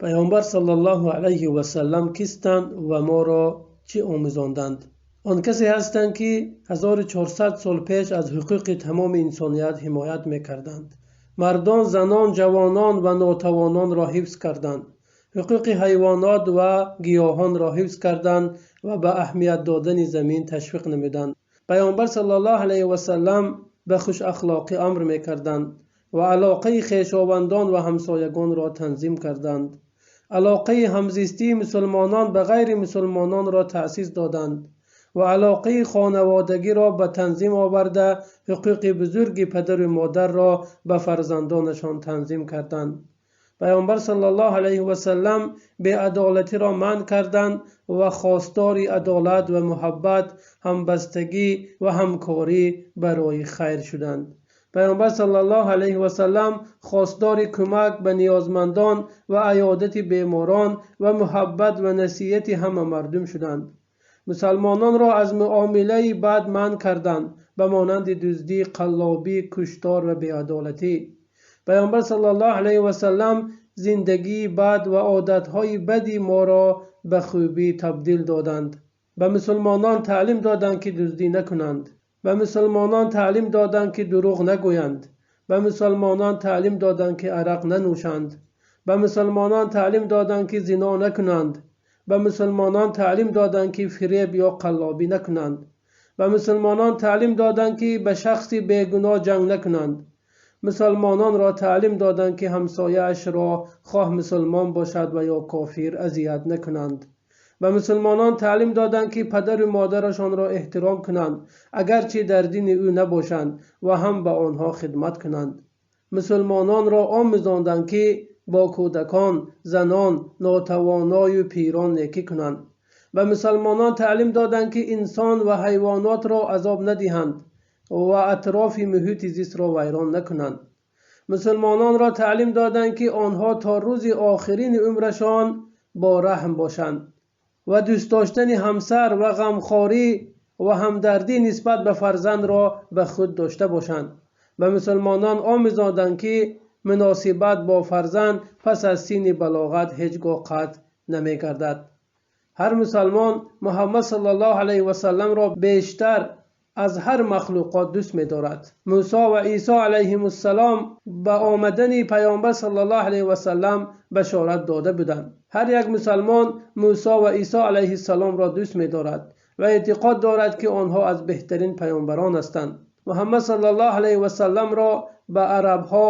Паёмбар саллаллоҳу алайҳи васаллам кистанд ва моро чӣ омӯзонданд? Он касе ҳастанд, ки 1400 сол пеш аз ҳуқуқи тамоми инсоният ҳимоят мекарданд. Мардон, занон, ҷавонон ва нотавононро ҳифз карданд. Ҳуқуқи ҳайвонот ва гиёҳонро ҳифз карданд ва ба аҳамият додани замин ташвиқ намуданд. Паёмбар саллаллоҳу алайҳи васаллам ба хушахлоқӣ амр мекарданд ва алоқаи хешовандон ва ҳамсоягонро танзим карданд. Алоқаи ҳамзистии мусулмонон ба ғайри мусулмононро таъсис доданд ва алоқаи хонаводагиро ба танзим оварда, ҳуқуқи бузурги падару модарро ба фарзандонашон танзим карданд. Паёмбар саллаллоҳу алайҳи васаллам беадолатиро манъ карданд ва хостори адолат ва муҳаббат, ҳамбастагӣ ва ҳамкорӣ барои хайр шуданд. Паёмбар саллаллоҳу алайҳи васаллам хостори кӯмак ба ниёзмандон ва аёдати беморон ва муҳаббат ва насиҳати ҳама мардум шуданд. Мусалмононро аз муомилаи бад манъ карданд, ба монанди дуздӣ, қаллобӣ, куштор ва беадолатӣ. Паёмбар саллаллоҳу алайҳи васаллам зиндагии бад ва одатҳои бади моро ба хубӣ табдил доданд. Ба мусулмонон таълим доданд, ки дуздӣ накунанд. Ба мусулмонон таълим доданд, ки дурӯғ нагӯянд. Ба мусулмонон таълим доданд, ки арақ нанӯшанд. Ба мусулмонон таълим доданд, ки зино накунанд. Ба мусулмонон таълим доданд, ки фиреб ё қаллобӣ накунанд. Ба мусулмонон таълим доданд, ки ба шахси бегуноҳ ҷанг накунанд. Мусулмононро таълим доданд, ки ҳамсояашро хоҳ мусулмон бошад ва ё кофир азият накунанд. Ба мусулмонон таълим доданд, ки падару модарашонро эҳтиром кунанд, агарчи дар дини ӯ набошанд, ва ҳам ба онҳо хидмат кунанд. Мусулмононро омӯзонданд, ки бо кӯдакон, занон, нотавоною пирон некӣ кунанд. Ба мусулмонон таълим доданд, ки инсон ва ҳайвонотро азоб надиҳанд ва атрофи муҳити зистро вайрон накунанд. Мусулмононро таълим доданд, ки онҳо то рӯзи охирини умрашон бо раҳм бошанд ва дӯст доштани ҳамсар ва ғамхорӣ ва ҳамдардӣ нисбат ба фарзандро ба худ дошта бошанд. Ба мусулмонон омӯзонданд, ки муносибат бо фарзанд пас аз синни балоғат ҳеҷ гоҳ қатъ намегардад. Ҳар мусалмон Муҳаммад саллаллоҳу алайҳи васалламро бештар аз ҳар махлуқот дӯст медорад. Мусо ва Исо алайҳимуссалом ба омадани Паёмбар саллаллоҳу алайҳи васаллам башорат дода буданд. Ҳар як мусалмон Мусо ва Исо алайҳиссаломро дӯст медорад ва эътиқод дорад, ки онҳо аз беҳтарин паёмбарон ҳастанд. Муҳаммад саллаллоҳу алайҳи васалламро ба арабҳо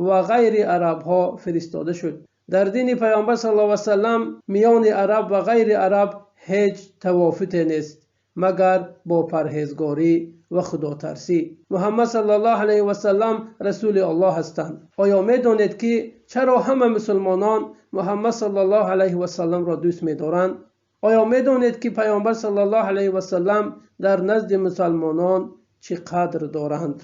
ва ғайри арабҳо фиристода шуд. Дар дини Паёмбар саллаллоҳу алайҳи васаллам миёни араб ва ғайри араб ҳеҷ тавофуте нест, магар бо парҳезгорӣ ва худотарсӣ. Муҳаммад саллаллоҳу алайҳи васаллам расули Аллоҳ ҳастанд. Оё медонед, ки чаро ҳама мусулмонон Муҳаммад саллаллоҳу алайҳи васалламро дӯст медоранд? Оё медонед, ки Паёмбар саллаллоҳу алайҳи васаллам дар назди мусалмонон чӣ қадр доранд?